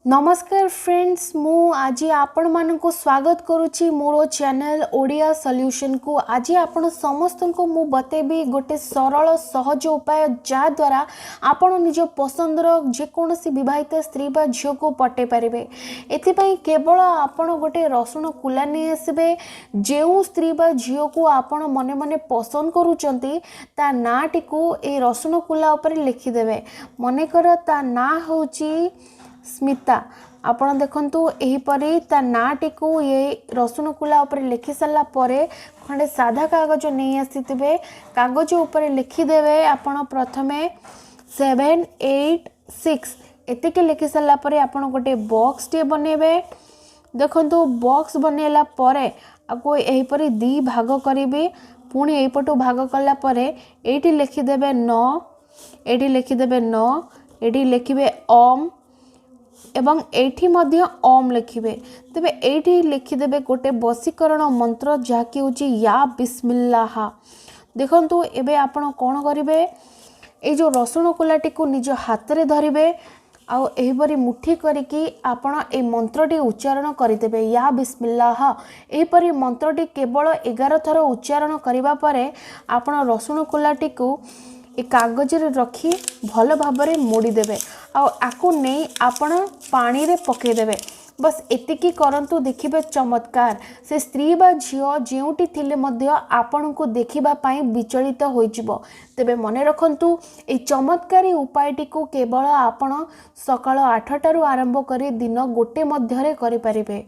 ନମସ୍କାର ଫ୍ରେଣ୍ଡସ୍, ମୁଁ ଆଜି ଆପଣମାନଙ୍କୁ ସ୍ୱାଗତ କରୁଛି ମୋର ଚ୍ୟାନେଲ୍ ଓଡ଼ିଆ ସଲ୍ୟୁସନ୍କୁ। ଆଜି ଆପଣ ସମସ୍ତଙ୍କୁ ମୁଁ ବତେଇବି ଗୋଟେ ସରଳ ସହଜ ଉପାୟ, ଯାହାଦ୍ୱାରା ଆପଣ ନିଜ ପସନ୍ଦର ଯେକୌଣସି ବିବାହିତ ସ୍ତ୍ରୀ ବା ଝିଅକୁ ପଟେଇ ପାରିବେ। ଏଥିପାଇଁ କେବଳ ଆପଣ ଗୋଟେ ରସୁଣ କୁଲା ନେଇ ଆସିବେ। ଯେଉଁ ସ୍ତ୍ରୀ ବା ଝିଅକୁ ଆପଣ ମନେ ମନେ ପସନ୍ଦ କରୁଛନ୍ତି, ତା ନାଁଟିକୁ ଏଇ ରସୁଣ କୁଲା ଉପରେ ଲେଖିଦେବେ। ମନେକର ତା ନାଁ ହେଉଛି ସ୍ମିତା। ଆପଣ ଦେଖନ୍ତୁ, ଏହିପରି ତା ନାଁଟିକୁ ଏ ରସୁଣ କୁଲା ଉପରେ ଲେଖି ସାରିଲା ପରେ ଖଣ୍ଡେ ସାଧା କାଗଜ ନେଇ ଆସିଥିବେ। କାଗଜ ଉପରେ ଲେଖିଦେବେ ଆପଣ ପ୍ରଥମେ 786। ଏତିକି ଲେଖି ସାରିଲା ପରେ ଆପଣ ଗୋଟେ ବକ୍ସଟିଏ ବନେଇବେ। ଦେଖନ୍ତୁ, ବକ୍ସ ବନେଇଲା ପରେ ଆକୁ ଏହିପରି ଦୁଇ ଭାଗ କରିବେ। ପୁଣି ଏଇପଟୁ ଭାଗ କଲା ପରେ ଏଇଠି ଲେଖିଦେବେ 9, ଏଇଠି ଲେଖିଦେବେ 9, ଏଇଠି ଲେଖିବେ ଅମ୍ ଏବଂ ଏଇଠି ମଧ୍ୟ ଅମ୍ ଲେଖିବେ। ତେବେ ଏଇଠି ଲେଖିଦେବେ ଗୋଟେ ବଶୀକରଣ ମନ୍ତ୍ର, ଯାହାକି ହେଉଛି ୟା ବିସ୍ମିଲ୍ଲାହା। ଦେଖନ୍ତୁ, ଏବେ ଆପଣ କ'ଣ କରିବେ? ଏଇ ଯେଉଁ ରସୁଣ କୁଲାଟିକୁ ନିଜ ହାତରେ ଧରିବେ ଆଉ ଏହିପରି ମୁଠି କରିକି ଆପଣ ଏଇ ମନ୍ତ୍ରଟି ଉଚ୍ଚାରଣ କରିଦେବେ, ୟା ବିସ୍ମିଲ୍ଲାହ। ଏହିପରି ମନ୍ତ୍ରଟି କେବଳ 11 ଥର ଉଚ୍ଚାରଣ କରିବା ପରେ ଆପଣ ରସୁଣ କୁଲାଟିକୁ ଏ କାଗଜରେ ରଖି ଭଲ ଭାବରେ ମୋଡ଼ିଦେବେ ଆଉ ଆକୁ ନେଇ ଆପଣ ପାଣିରେ ପକାଇଦେବେ। ବସ୍, ଏତିକି କରନ୍ତୁ, ଦେଖିବେ ଚମତ୍କାର। ସେ ସ୍ତ୍ରୀ ବା ଝିଅ ଯେଉଁଠି ଥିଲେ ମଧ୍ୟ ଆପଣଙ୍କୁ ଦେଖିବା ପାଇଁ ବିଚଳିତ ହୋଇଯିବ। ତେବେ ମନେ ରଖନ୍ତୁ, ଏଇ ଚମତ୍କାରୀ ଉପାୟଟିକୁ କେବଳ ଆପଣ ସକାଳ 8ଟାରୁ ଆରମ୍ଭ କରି ଦିନ 1 ମଧ୍ୟରେ କରିପାରିବେ।